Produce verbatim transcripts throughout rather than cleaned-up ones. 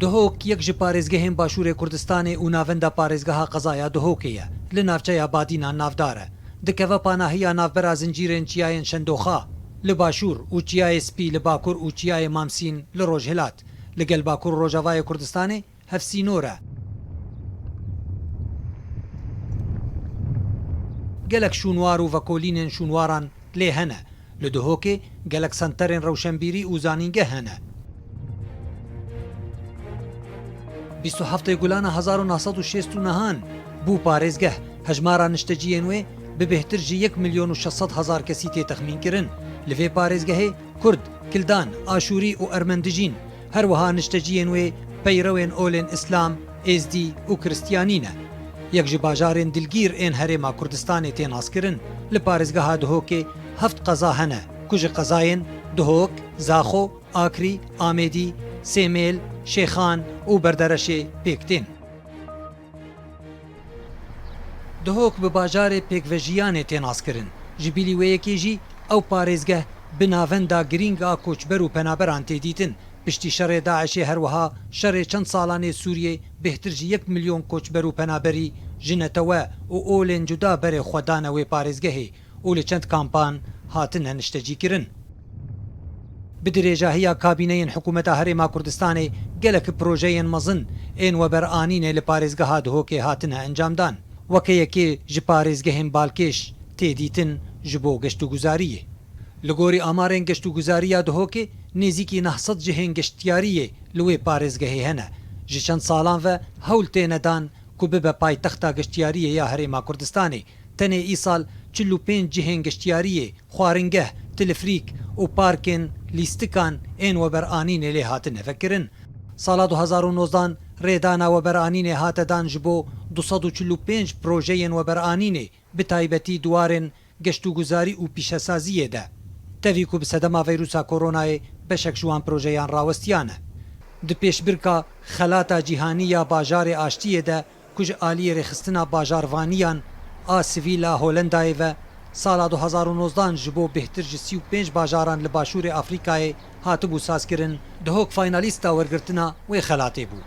Duhok yek ji parêzgehên Başûrê Kurdistanê û navenda parêzgeha qezaya Duhokê ye. Li navçeya Badînan navdar e. Dikeve panahiya navbera zincîrên çiyayên Şendoxa, li başûr, û Çiyayê Spî li bakur û Çiyayê Mamsîn li rojhilat, li gel Bakur û Rojavayê Kurdistanê hevsînor e. Gelek şûnwar û vekolînên şûnwaran lê hene. Li Duhokê gelek senterên rewşenbîrî û zanîngeh hene. Bîst û heftê Gulana hezar û neh sed û şêst û nehan bû parêzgeh. Hejmara nişteciyên wê bi bêhtir ji yek milyon û şeş sed hezar kesî tê texmînkirin. Li vê parêzgehê Kurd, Kildan, Aşûrî û Ermen dijîn. Her wiha nişteciyên wê peyrewên olên Îslam, Êzdî û Kristiyanî ne. Yek ji bajarên dilgîr ên Herêma Kurdistanê tê naskirin. Li parêzgeha Duhokê heft qeza hene, ku ji qezayên Duhok, Zaxo, Akrî, Amêdî, Sêmêl, Şêxan û Berdereşê pêk tên. Duhok bi bajarê pêkvejiyanê tê naskirin. Ji bilî wê yekê jî ew parêzgeh bi navenda girîng a koçber û penaberan tê dîtin. Piştî şerê DAIŞê her wiha şerê çend salan ê Sûriyê bêhtir ji yek milyon koçber û penaberî ji netewe û olên cuda berê xwe dane wê parêzgehê û li çend kampan hatine niştecîkirin. Bi dirêjahiya kabîneyên hikûmeta Herêma Kurdistanê gelek projeyên mezin ên weberanînê li parêzgeha Duhokê hatine encamdan. Weke yekê ji parêzgehên balkêş tê dîtin ji bo geştûguzariyê. Li gorî amarên geştûguzariya Duhokê nêzîkî neh sed cihên geştiyariyê li wê parêzgehê hene. Ji çend salan ve hewl têne dan ku bibe paytexta geştiyariyê ya Herêma Kurdistanê. Tenê îsal çil û pênc cihên geştiyariyê, xwaringeh, tilifrîk û parkên lîstikan ên weberanînê lê hatine vekirin. Sala du hezar û nozdan rêdana weberanînê hate dan ji bo du sed û çil û pênc projeyên weberanînê, bi taybetî di warên geştûguzarî û pîşesaziyê de. Tevî ku bi sedema veyrusa koronayê beşek ji wan projeyan rawestiyane. Di pêşbirka Xelata Cîhanî ya Bajarê Aştiyê de ku ji aliyê rêxistina bajarvaniyan a sivîl a Holendayê ve sala du hezar û nozdan ji bo bêhtir ji sî û pênc bajaran li Başûrê Afrîkayê hatibû sazkirin, Duhok finalîsta wergirtina wê xelatê bû.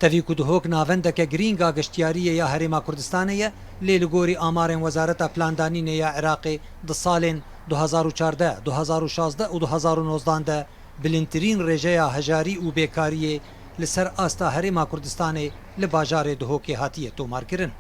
Tevî ku Duhok navendeke girîng a geştiyariyê ya Herêma Kurdistanê ye, lê li gorî amarên Wezareta Plandanînê ya Iraqê di salên du hezar û çardeh, du hezar û şazdeh û du hezar û nozdan de bilindtirîn rêjeya hejarî û bêkariyê li ser asta Herêma Kurdistanê li bajarê Duhokê hatiye tomarkirin.